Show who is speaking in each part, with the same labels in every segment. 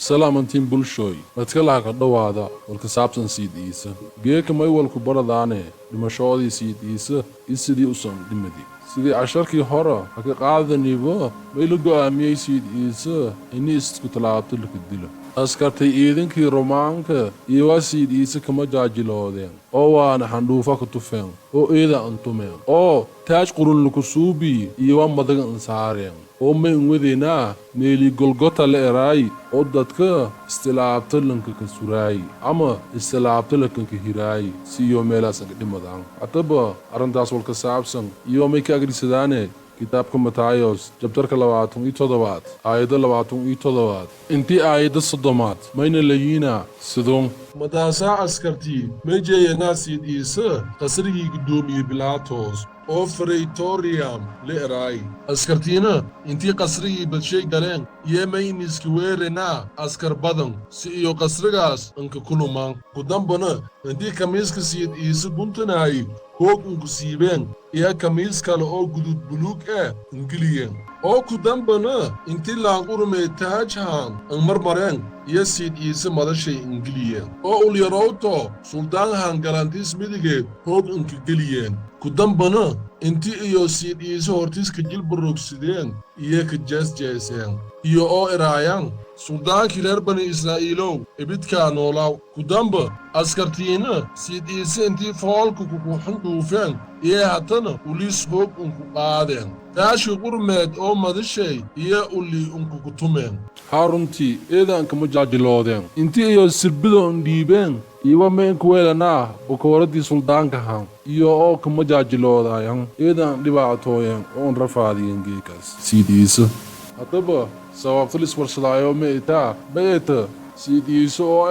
Speaker 1: Salaamantiin bulshooy, madkalaha ka dhowaada walka saabsan Siid Iise. Geeka may walku baradaane dhimashoodii Siid Iise iyo sidii usan dhimadi. Sidii casharkii hore ha ka qaadaniba, may la go'aamiyey Siid Iise ini isku tallaabto laka dilo. Askartay ciidankii Romaanka iyo waa Siid Iise kama jaajiloodeen oo waana xandhuufa ka tufeen oo eeda antumeen oo taaj qurun laku suubi iyo waa madaga ansaareen oo ma inwadeynaa meelii Golgota la eraay oo dadka istilaabta lanka ka suraay ama istilaabta lakanka hiraay si iyo meelaasan ka dhimadaan. Haddaba arrintaas walka saabsan iyo may ka agrisadaane kitaabka Matayos, jabtarka 27aad, aayadda 27aad intii aayadda 30aad. Mayna layiina sidun:
Speaker 2: Madaasaa askartii mejeeyanaa Siid Iise qasrigii guddoomiye Bilaatos oo Freytoriyam la eraay. Askartiina intii qasrigii badshay galeen iyo mayniski weerenaa askar badan si iyo qasrigaas anka kulumaan. Kudambana intii kamiiska Siid Iise guntanaayi hoog unku siibeen iyo kamiis kale oo guduud buluug eh ingiliyeen, oo kudambana intii laanqurumee taajhaan an marmareen iyo Siid Iise madashay ingiliyeen, oo ulyarowto suldaanhan galantiis midigeed hoog inka geliyeen. Kudambana inti iyo Siid Iise hortiiska jilbarogsideen iyo ka jeesjeeseen iyo oo eraayaan: "Suldaankii reer Bani Israa'iilow, ebidkaa noolaaw." Kudamba askartiina Siid Iise intii foolka kukuxundhuufeen iyo haddana uliis hoog unku qaadeen, taashii qurmeed oo madashay iyo uli unkukutumeen.
Speaker 1: Haa, runtii eedaan kama jaajiloodeen intii iyo sirbida un dhiibeen iwa ma inkuweelanaa bokooradii suldaankahan iyo oo kama jaajiloodayan eedaan dhibaatooyen oo un rafaadiyeen geekaas Siid Iise. Haddaba sababta liswarsadaayo ma itaa ma eta Siid Iise oo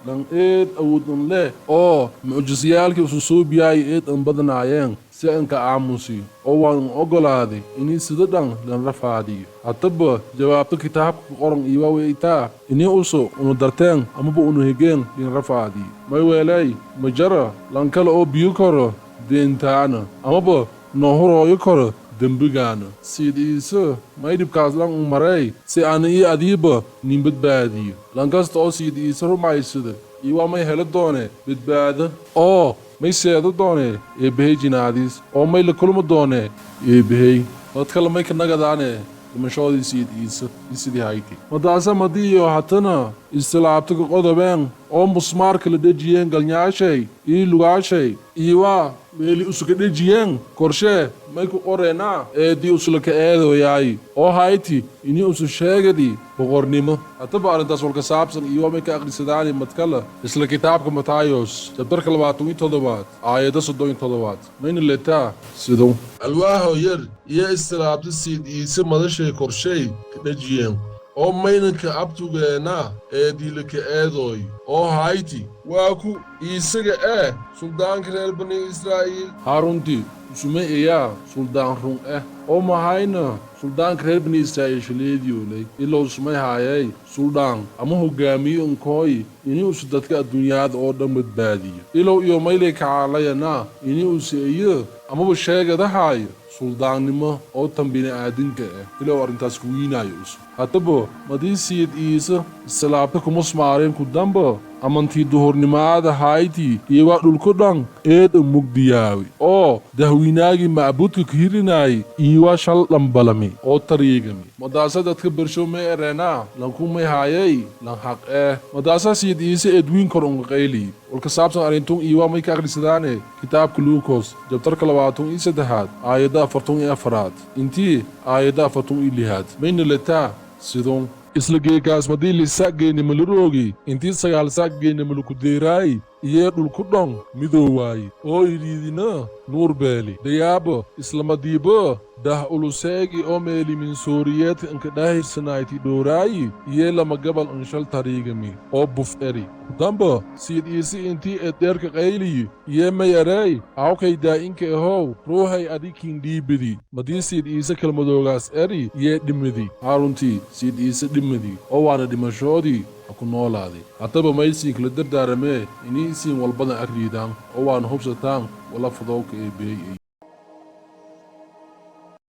Speaker 1: lan eed awood un leh oo mucjisayaalkii ususuubiyaay eed an badanaayeen si anka aamusi oo waan un oggolaaday inii sida dhan lan rafaadiyo. Haddaba jawaabta kitaabka ku qoran iwa weytaa inii uso unu darteen amaba unu hegeen lin rafaadiyo. May weelay ma jara lan kale oo biyo koro deentaana amaba noohurooyo koro dembigaana. Siid Iise may dhibkaas lan un maray si ana iyo adiiba nin badbaadiyo. Lankasta oo Siid Iise rumaysada iyo may helo doone badbaado oo may seedo doone Eebbahey jinaadiis oo may la kulmi doone Eebbahey. Dad kale may ka nagadaane dhimashoodii Siid Iise iyo sidii hayti. Madaase madiiyo hatana istilaabta ka qodobeen oo musmaarka la dhejiyeen galnyaashay iyo lugaashay iyo meeli usuka dhejiyeen korshee may ku qoreenaa eedii usulaka eedoyaay oo hayti inii usu sheegadi boqornimo. Haddaba arrintaas walka saabsan iyo may ka akhrisadaani madkale isla kitaabka Matayos, jabtarka 27aad, aayadda 37aad. Mayna letaa siduu:
Speaker 2: Alwaaho yar iyo istilaabta Siid Iise madashay korshay ka dhejiyeen oo maynanka abtugeenna eediilaka eedooy oo hayti: "Waa ku iisaga eh suldaanka reer Bani Israa'iil."
Speaker 1: Haa, runtii usume iyaa suldaan run ah oo mahayna suldaanka reer Bani Israa'iil shaleediyoolay ilaa usumay haayay suldaan ama hogaamiye unkooy inii usu dadka adduunyaada oo dhan badbaadiyo. Ilow iyo maylay kacaalayana inii use iyo amaba sheegadahaayo suldaannimo oo tan bini'aadinka ah ilow arrintaas kuwiinaayo usu. Haddaba madii Siid Iise istilaabta kumusmaareen ku damba amantii duhurnimaada hayti iyo dhulku dhan eed mugdiyaawi oo dahwiinaagii macbuudka ka hirinaay iyo shal dhambalami oo tariigami. Madaasa dadka bershow may ereenaa lankumay haayay lan xaq eh. Madaasa Siid Iise eedwiin kor unka qayli. Walka saabsan arrintun iyo may ka akhrisadaane kitaabka Luukos, jabtarka 23aad, aayadda 44aad intii aayadda 46aad. Mayna letaa sidun: Isla geekaas madii lisa'geynima la roogi intii 9 sac geynima laku deeraay iyo dhulku dhon midoowaay oo iriidina nuur beeli dayaabo. Islamadiibo dah uluseegi oo meeli minsooriyeedka inka dhahirsanayti dhooraayi iyo lama gabal inshal tariigami oo buf eri. Kudamba Siid Iisi intii eddheerka qayliyi iyo mayareey: "Awkay daa'inka ahow, ruuhay adikiin dhiibidi." Madii Siid Iise kelmadoogaas eri iyo dhimidi. Haa, runtii Siid Iise dhimidi oo waana dhimashoodii ha ku noolaaday. Haddaba maysiin kala dardaaramee inii isiin walbadan agriidaan oo waana hubsataan wala fadowka Eebbehey.